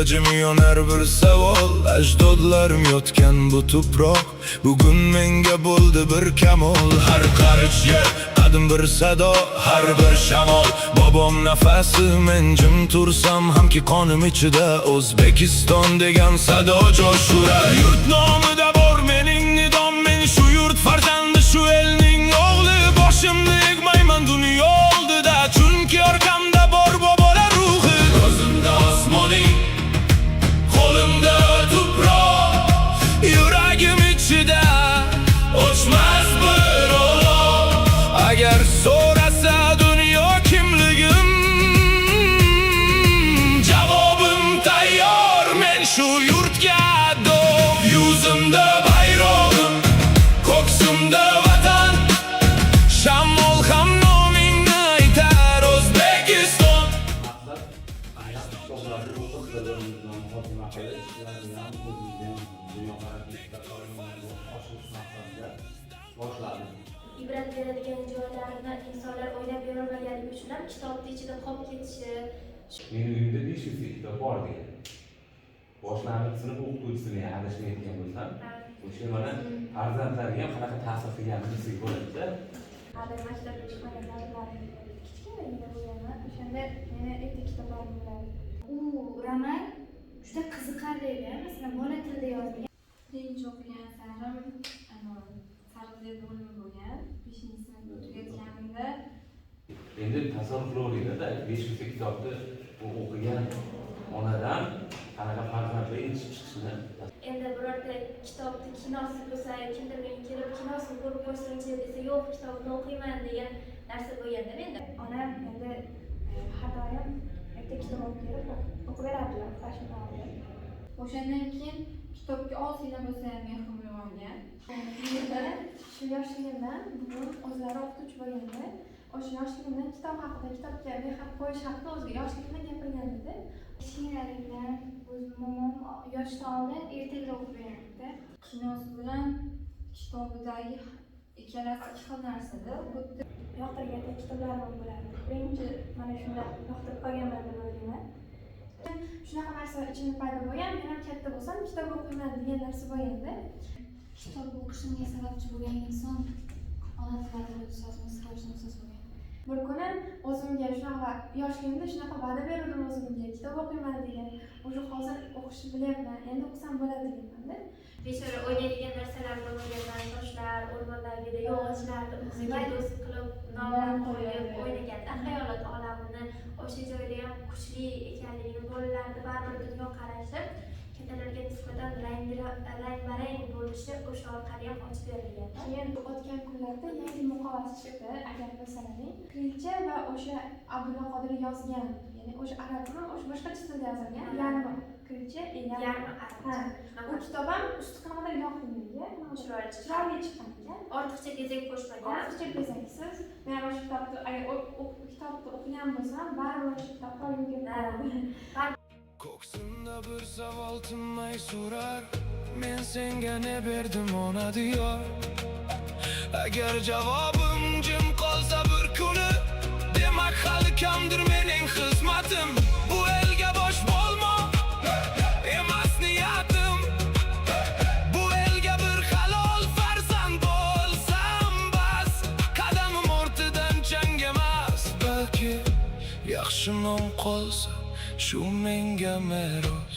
jim yonar bir savol. Ajdodlarim yotgan bu tuproq bugun menga bo'ldi bir kamol. Har qarich yer qadim bir sado, har bir shamol bobom nafasi. Men jim tursam hamki, qonim ichida O'zbekiston degan sado jo'sh urar. Yurt nomida bor mening nidom. Men shu yurt farzandi, shu elning o'g'li. Boshimni egmayman dunyo oldida, chunki orqamda bor bobolar ruhi. Ko'zimda osmoning, qo'limda tuproq, yuragim ichida o'chmas bir olov. Agar so'rasa dunyo kimligim, javobim tayyor: men shu yurtga dog'. Yuzimda bayrog'im, ko'ksimda vatan. Shamol ham nomingni aytar: O'zbekiston. Maqsad yaxshi kitoblarni o'qib, bir birimiz bilan muhokama qilish, ularni ham, o'zimizni ham dunyoqarashimizni oshirish maqsadida boshladik. Ibrat beradigan joylarini insonlar o'ylab berolmaganligi uchun ham kitobni ichida qolib ketishi. Meni uyimda 500 ta kitob bor degan. Boshlang'ich sinf o'qituvchisini, adashmayotgan bo'lsam, o'sha mana farzandlariga ham qanaqa ta'sir qilganini bilsak bo'ladida. Hali maktabga chiqmagan davrlarim, kichkinaligida bo'lganman. O'shanda meni erta kitoblarim bo'ladi. U roman juda qiziqarli edi, masalan, bola tilida yozilgan. Birinchi o'qigan asarim anavi "Sariq zer" bo'limi bo'lgan, beshinchi sinfni tugatganimda. Endi tasavvur qilaveringlarda, 500 ta kitobni u o'qigan onadan qanaqa farzandlar yetishib chiqishini. Endi birorta kitobni kinosi bo'lsa, kimdir menga kelib, "Kinosini ko'rib qo'ysinchi", desa, "Yo'q, kitobni o'qiyman", degan narsa bo'lganda menda. Onam endi har doim erta kitob olib kelib, o'qib berardilar uxlashimdan oldin. O'shandan keyin kitobga ozgina bo'lsa ham mehrim uyg'ongan. Menda shu yoshligimdan, buvim o'zlari o'qituvchi bo'lganda, o'sha yoshligimdan kitob haqida, kitobga mehr qo'yish haqida o'ziga yoshligimdan gapirgan edi. Kichkinaligimdan o'zim momom yotishdan oldin ertaklar o'qib berardi. Kinosi bilan kitobidagi ikkalasi ikki xil narsada xuddi. Yoqtirgan kitoblarim ham bo'lardi. Birinchi mana shunda yoqtirib qolganman deb o'ylayman. Shunaqa narsa ichimda paydo bo'lgan, men ham katta bo'lsam kitob o'qiyman degan narsa bo'lganda. Kitob o'qishimga sababchi bo'lgan inson ona tili adabiyoti ustozimiz Sirojiddin ustoz bo'lgan. Bir kuni o'zimga shunaqa, yoshligimda shunaqa va'da berdim o'zimga, kitob o'qiyman degan. Уже hozir o'qishni bilyapman, endi o'qisam bo'ladi deganmanda. Bechora o'ynaydigan narsalar bo'lmagandan toshlar, o'rmondagi yog'ochlarni o'ziga do'st qilib, nomlar qo'yib o'ynaganda, xayolot olamini o'sha joyda ham kuchli ekanligini, bolalarni baribir dunyoqarashi kattalarga nisbatan rang barang bo'lishi o'sha orqali ham ochib berilgan. Keyin o'tgan kunlarda yangi muqovasi chiqdi, agar bilsalaring. Kirilcha va o'sha Abdulla Qodiriy yozgan, ya'ni o'sha arabmi, o'sha boshqacha tilda yozilgan, yarmi kirilcha, yarmi Yarmi Ha, arabcha. u kitob ham usti qanaqadir yoqdi menga. Qanaqadir Chiroyli chiqqan. Chiroyli chiqqan ekan. Ortiqcha bezak qo'shmagan. Ortiqcha bezaksiz. Men o'sha kitobni, agar kitobni o'qigan bo'lsam, baribir o'sha kitobni olgim kelib qoladi. Ko'ksimda bir savol tinmay so'rar: Men senga ne berdim, ona diyor? Agar javobim jim qolsa bir kuni, demak, hali kamdir mening xizmatim. Bu elga bosh bo'lmoq emas niyatim, bu elga bir halol farzand bo'lsam bas. Qadamim ortidan chang emas, balki yaxshi nom qolsa, shu menga meros.